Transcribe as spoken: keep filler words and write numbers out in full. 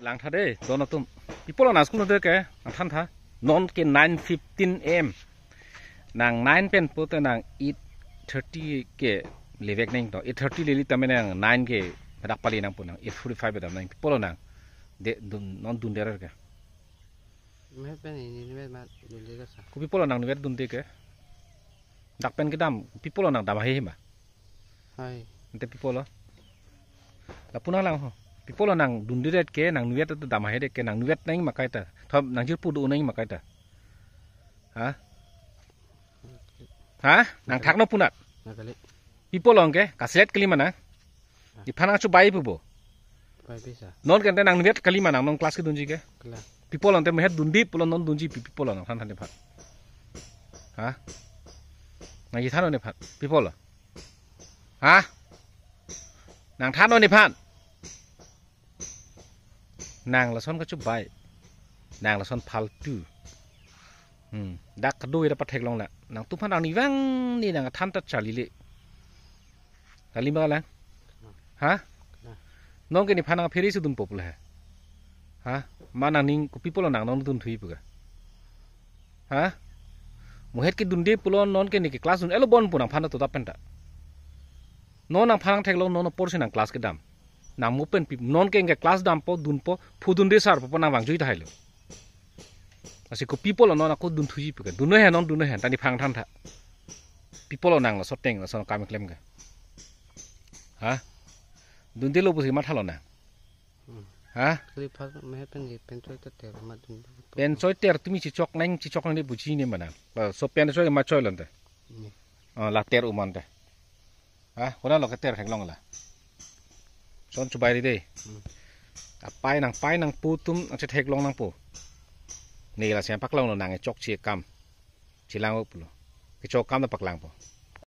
Lang tha dei, don atum. Pi apotlo nang school dunde ke, nangthan tha. Non ke nine fifteen A M. Nang nine pen pulote nang eight thirty ke levek nangji to. Eight thirty leli tame nang nine ke dak pali nangpo, nang eight forty-five dam nangji. Pi apotlo nang de dun, non dunde ke? Mehet pen ini, ini mehet mat dunde ke sa. Ko pi apotlo nang nivet dunde ke? Dak pen kedam, pi apotlo nang dam haihe ma? Hai. Ante pi apotlo? Lapu nang lang ho. Pi apotlo nang dundedet ke, nang nivet ta dam haihedet ke, nang nivet nangji ma kaita? Thom nang jirpo do nangji ma kaita? Ha? Ha? Nang thakno punat? Nang kali. Pi apotlo ke? Kaselet kali ma nang? Nephan nangchobai pupo. Pai pisa. Non ke ante nang nivet kali ma nang, non class kedunji ke? Kali. Pi apotlo ante mehet dunde pulo non dunji pi, pi apotlo nangthan than nephan? Ha? Nang kethannon nephan. Pi apotlo? Ha? Nangthannon nephan? Nang lason kachobai. Nang lason faltu. Hmm. Dak kedo ira patheklong la. Nangtumphan nang nivang ni nang than ta charlile. Kali ma lang? Ha? Non ke nephan nang phere si dunpo pulo he? Ha? Ma nangning ko pi apotlo nang non dunthuji pu ke? Ha? Mehet kedunde pulo non ke ne ke class dun-etlo bonpo nangphan ta totap pen ta. Non nangphan nangtheklong non apor si nang class kedam. Nang mo pen pi, non ke nang ke class dampo, dunpo, phu dunde sar pupo nang vangjui tahai lo. Lasi ko pi apotlo non ako dunthuji pu ke? Dunnon he non, dunnon he, ta nephan nangthan tha. Pi apotlo nang laso ateng, laso akam keklem ke? Ha? Dundelo pusi mathalo nang? Hmm. Ha? Kali phak mehet pen je pen choi ta ter ma dun. Pen choi ter tumi chichok nang, chichok nang de buji ne ma nang. Laso pen choi ma choilo ante. Ni. Oh, la ter uman te. Ha? Konatlo keter theklong la? Lason chobai ri dei. Hmm. Apai nangpai nangpo atum nangchetheklong nangpo. Ne la siang paklanglo nang chokche akam. Chelang pulo. Kechok akam ta paklangpo.